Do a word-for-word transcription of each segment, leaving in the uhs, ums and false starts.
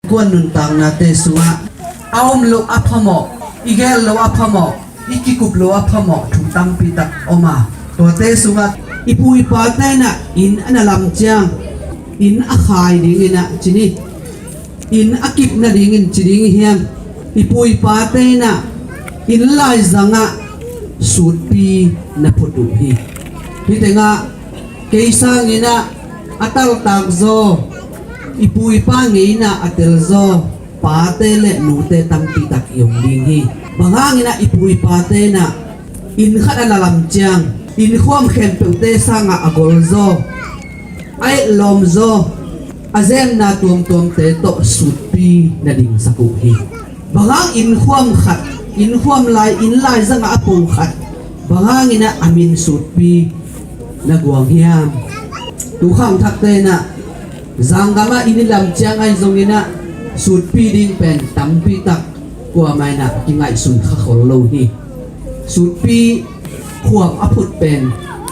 Kuan nuntaknate sungah a om loh a phamawh, i gel loh a phamawh, i kikup loh a phamawh thu tampi tak om a, tuate sungah i pu i pate in ah inn a na lam ciang inn a khai dingin ah ci ni. Inn a kip nadingin ci ding hi hiam? I pu i pate in ah inn laizangah sutpi na phut uh hi. Hih tengah kei sangin ah a taltak zaw, i pu i pa ngeina a tel zaw pate le nute tampi tak i om ding hi. Bang hangin ah i pu i pate in ah inn khat a na lam ciang innkhuam khempeuhte sangah a gol zaw, a etlawm zaw, a zemna tuamtuamte tawh sutpi na dingsak uh hi. Bang hang innkhuam khat, innkhuam lai, inn laizangah a pung khat, bang hangin ah a min sutpi na guang hiam? Tu khangthakte in ah zanggamah inn i lam ciang ahi zongin ah sutpi ding pen tampi tak kuamah in ah kingaihsun kha khol lo hi. Sutpi khuam a phut pen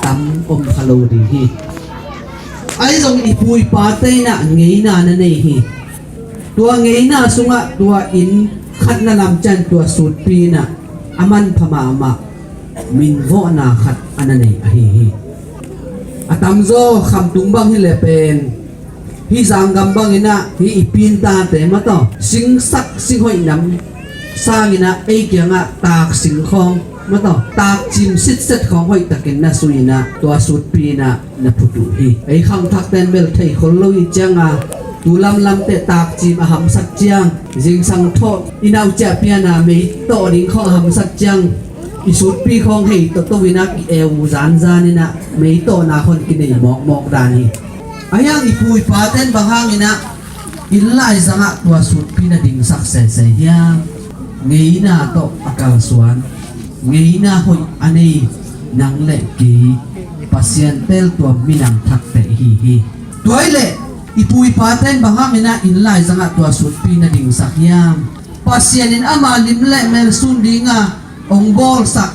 tam om kha lo ding hi. Ahi zongin i pu i pate in ah ngeina na nei hi. Tua ngeina sungah tua inn khat na lam ciang tua sutpi in ah a manpha mahmah minvawhna khat a na nei ahi hi. A tamzaw khamtung bang hi le pen hih zanggam bangin ah hih i pintate mataw singsak singhoih nam sangin ah ei kiangah taak sing khawng mataw taak cim sitset khawng hoihtakin na sui in ah tua sutpi in ah na phut uh hi. Ei khangthakten bel thei khol lo i cianga tu lamlamte taak cim a hamsak ciang zingsang thawh i nauciah piana mei tawh ding khawng a hamsak ciang i sutpi khawng hei tawh to in ah ki eu zanzan in ah mei tawhna khawng kinei mawkmawk dan hi. Ahi hang i pu i paten bang hangin ah inn laizangah tua sutpi na dingsak sese hiam? Ngeina tawh a kalsuan, ngeina hoih a nei nang le kei Pasian teltuam minam thakte ihi hi. Tua hi leh i pu i paten bang hangin ah inn laizangah tua sutpi na dingsak hiam? Pasian in ama lim le mel sun dinga hong bawlsak,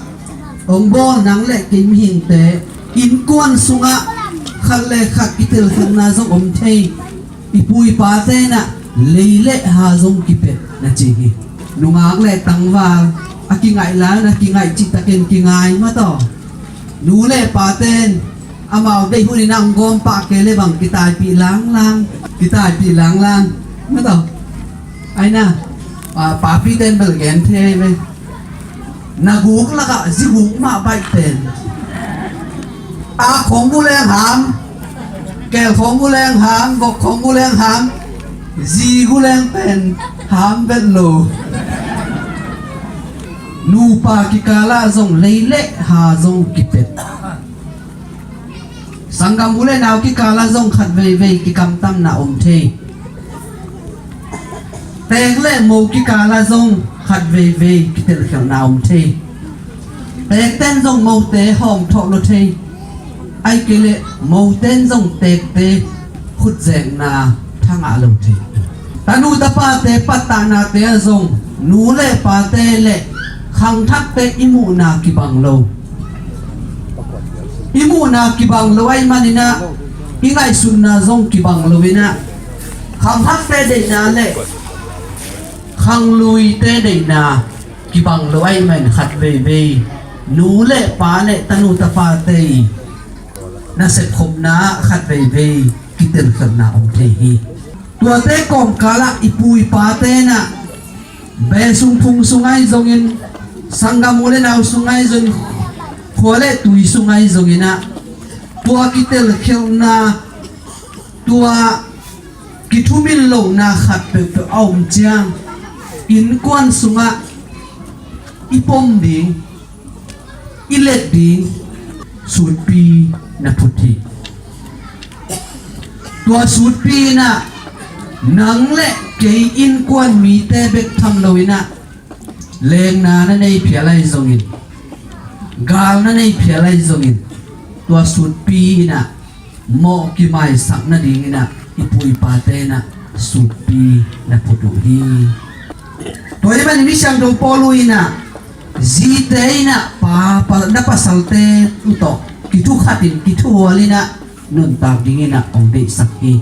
hong bawl nang le kei mihingte innkuan sungah khat le khat kitelkhialhna zong om thei. I pu i pate in ah lei le ha zong kipet na ci hi. Nungak le tangval a kingaih lai na kingaih cihtakin kingai mataw. Nu le paten amau deih hun in ah hong gawm pah kei le bang kitaipih langlang, kitaipih langlang mataw. Aina pa, papiten bel gen thei ve. Na guk lakah zi guk mah baih pen. Aak khawng gu leng ham, keel khawng gu leng ham, gok khawng gu leng ham, zi gu leng pen ham vet lo. Nupa kikalah zong lei le ha zong kipet. Sanggam u le nau kikalah zong khat veivei kikamtamna om thei. Teek le mo kikalah zong khat veivei kitelkhialhna om thei. Teekten zong mote hawm thawh lo thei. Ai kei le moten zong teekte khutzekna thangah lo thei. Tanu tapate pattahnate ah zong nu le pate le khangthakte i muhna kibang lo. I muhna kibang lo ahih manin ah i ngaihsutna zong kibang lo in ah khangthakte deihna le khangluite deihna kibang lo ahih manin khat veivei nu le pa le tanu tapate i nasep khopna ah khat veivei kitelkhialhna om thei hi. Tuate kawmkalah i pu i pate in ah beh sung phung sung ahi zongin, sanggam u le nau sung ahi zongin, khua le tui sung ahi zongin ah tua kitelkhialhna, tua kithumil lohna khat peuhpeuh a om ciang innkuan sungah i pom ding, i let ding sutpi na phut hi. Tua sutpi in ah nang le kei innkuan mite bek tham lo in ah lengna na nei phial ahi zongin, gal na nei phial ahi zongin, tua sutpi in ah mawh kimaisak nadingin ah i pu i pate in ah sutpi na phut uh hi. Tua ahih manin Misiangtho Paul in ah zite in ah pa, pa, na pasalte uh tawh kithukhatin kithuhualin ah nuntak dingin ah hong deihsak hi.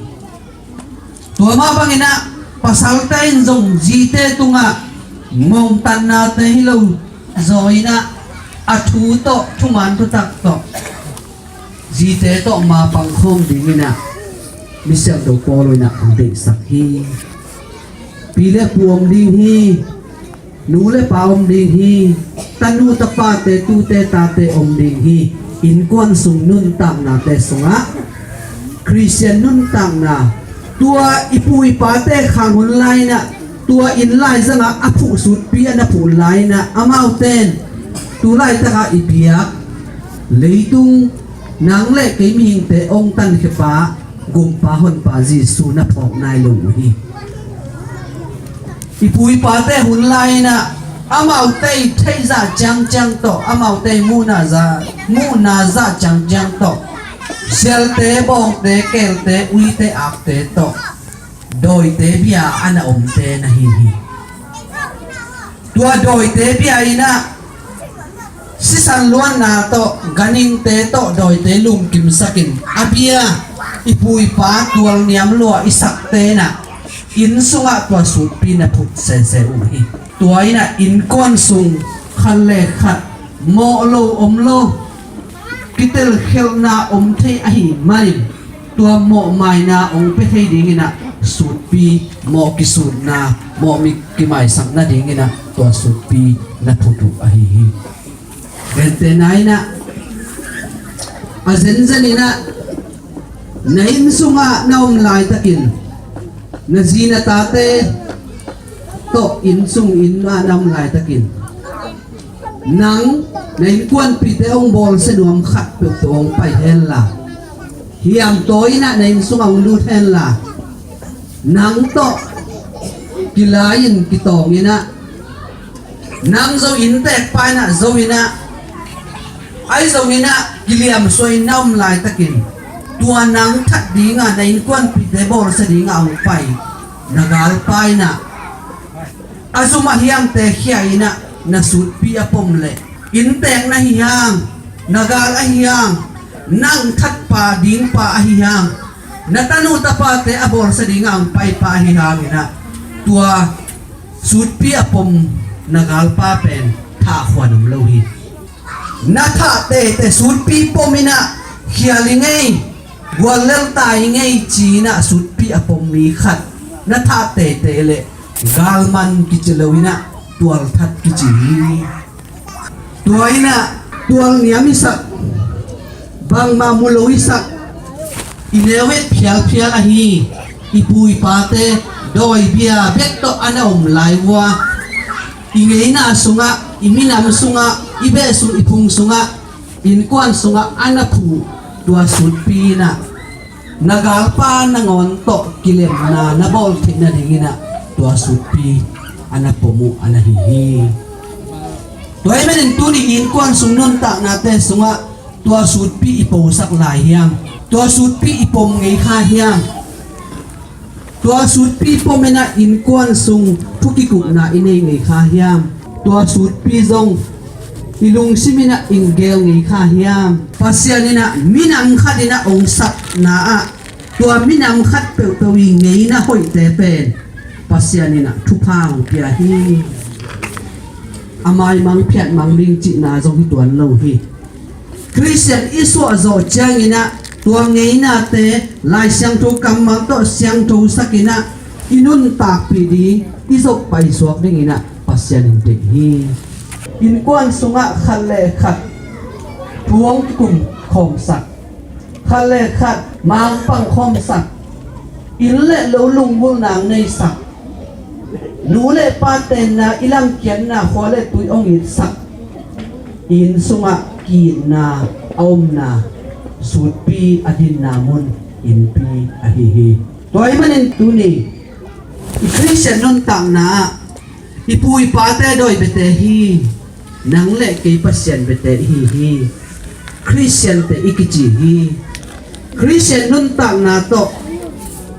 Tua mah bangin ah Pasalte in zong zite tungah ngongtatnate hi lo zaw in ah, a thu tawh, thuman thutak tawh zite tawh mapang khawm dingin ah, misiangtho Paul in ah hong deihsak hi. Pi le pu om ding hi. Nu le pa om ding hi. Tanu tapate, tute tate om ding hi. Innkuan sung nuntaknate sungah Khristian nuntakna, tua i pu i pate khang hun lai-in ah, tua inn laizangah a phuh sutpi a na phuh lai-in ah, amaute in tu laitakah i biak leitung, nang le kei mihingte ong tankhia pa, gumpa honpa Jesu na phawk nai lo uh hi. I pu i pate hun lai-in ah, amaute i theih zah ciangciang tawh, amaute i muhna zah, muhna zah ciangciang tawh, sialte, bawngte, keelte, uite, akte tawh dawite bia a na omte na hi hi. Tua dawite bia in ah, sisan luanna tawh, ganhingte tawh dawite lungkimsakin, a bia i pu i pa tualniam lua i sakte in ah, inn sungah tua sutpi na phut sese uh hi. Tua in ah innkuan sung khat le khat mawh lo om lo, kitelkhialhna om thei ahih manin, tua mawhmaina hong pia thei dingin ah sutpi, mawh kisutna, mawh mi kimaisak nadingin ah tua sutpi na phut uh ahi hi. Gentehna in ah, a zenzen in ah, na inn sungah na om laitakin, na zi na tate tawh inn sung inn ah na om laitakin, nang na innkuanpihte hong bawlsia nuam khat peuhpeuh hong pai henla, hiamtawi in ah na inn sungah hong lut henla, nang tawh kilai-in kitawng in ah, nang zo innteekpa in ah zo in ah, ahi zongin ah kiliamsuai in na om laitakin, tua nang that dingah na innkuanpihte bawlsia dingah hong pai na galpa in ah, a zum a hiangte khia in ah, na sutpi a pom leh, innteek na hi hang, na gal ahi hang, nang thatpa dingpa ahi hang, na tanu tapate a bawlsia dingah hong paipa ahi hangin ah, tua sutpi a pom na galpa pen thah khuan om lo hi. Na thah teitei, sutpi pom in ah khial i ngei, guallel ta i ngei ci in ah sutpi a pom mi khat na thah teitei leh, galman kici lo in ah tualthat kici hi. Tua in ah tualniam i sak, bangmah mu lo i sak, i neu et phialphial ahi i pu i pate dawi bia bek tawh a na om lai uh a, i ngeina sungah, i minam sungah, i beh sung, i phung sungah, innkuan sungah a na phuh tua sutpi in ah, na galpa nangawn tawh kilemna na bawl theih nadingin ah tua sutpi a na pom uh a na hi hi. Tua ahih manin tuni innkuan sung nuntaknate sungah tua sutpi i posak lai hiam? Tua sutpi i pom ngei kha hiam? Tua sutpi pom in ah innkuan sung thu kikupna i nei ngei kha hiam? Tua sutpi zong i lungsim in ah i geel ngei kha hiam? Pasian in ah minam khat in ah hong sapna ah, tua minam khat peuhpeuh i ngeina hoihte pen Pasian in ah thupha hong pia hi. A maimang phiatmang ding cihna zong hi tuan lo hi. Khristian i suah zawh ciangin ah tua ngeinate Lai Siangtho kammal tawh siangthosak in ah i nuntakpih ding, i zop paisuak dingin ah Pasian in deih hi. Innkuan sungah khat le khat thu hong kikum khawmsak, khat le khat ma hong pang khawmsak, inn le lo lungmulna hong neisak, nu le pa tenna, i lamkiatna, khua le tui hong itsak, inn sungah ki-itna a omna, sutpi a dinna mun innpi ahi hi. Tua ahih manin tuni i Khristian nuntakna ah i pu i pate dawi biate hi. Nang le kei Pasian biate i hi hi. Khristiante i kici hi. Khristian nuntakna tawh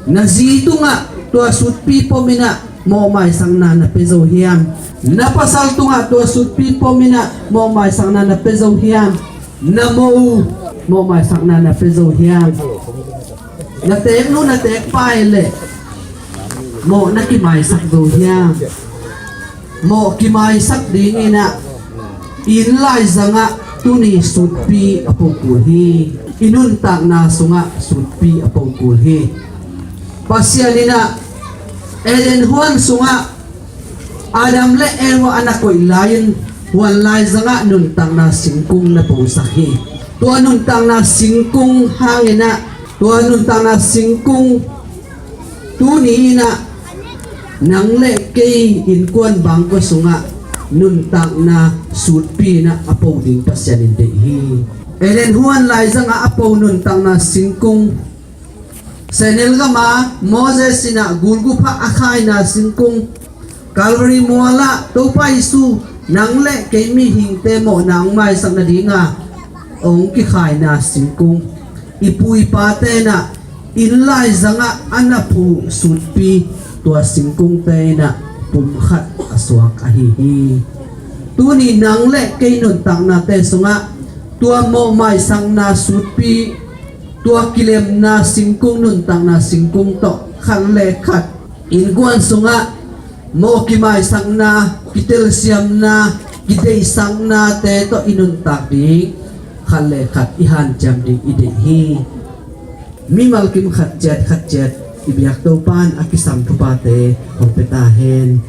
na zi tungah tua sutpi pom in ah mawhmaisakna na pia zo hiam? Na pasal tungah tua sutpi pom in ah mawhmaisakna na pia zo hiam? Na mo mawhmaisakna na pia zo hiam? Na teeknu na teekpa e leh Mawh na kimaisak zo hiam? Mawh kimaisak dingin ah inn laizangah tuni sutpi a po kul hi. I nuntakna sungah sutpi a po kul hi. Pasian in ah Eden huan sungah Adam le Eva a na koih lai-in huan laizangah nuntakna singkung na posak hi. Tua nuntakna singkung hangin ah tua nuntakna singkung tuni in ah nang le kei innkuan bangkua sungah nuntakna sutpi in ah a po ding Pasian in deih hi. Eden huan laizangah a po nuntakna singkung, sehnel gama Moses in ah gulgup ah a khaina singkung, Calvary mualah Topa Jesu nang le kei mihingte mawhna hong maisak nadinga hong kikhaina singkung, i pu i pate in ah inn laizangah a na phu sutpi tua singkungte in ah pumkhat a suak ahi hi. Tuni nang le kei nuntaknate sungah tua mawh maisakna sutpi, tua kilemna singkung, nuntakna singkung tawh khat le khat innkuan sungah mawh kimaisakna, kitelsiamna, kideihsaknate tawh i nuntak ding khat le khat i hanciam ding i deih hi. Mimal kim khat ciat khat ciat i biak Topa in a kisam thuphate hong pia ta hen.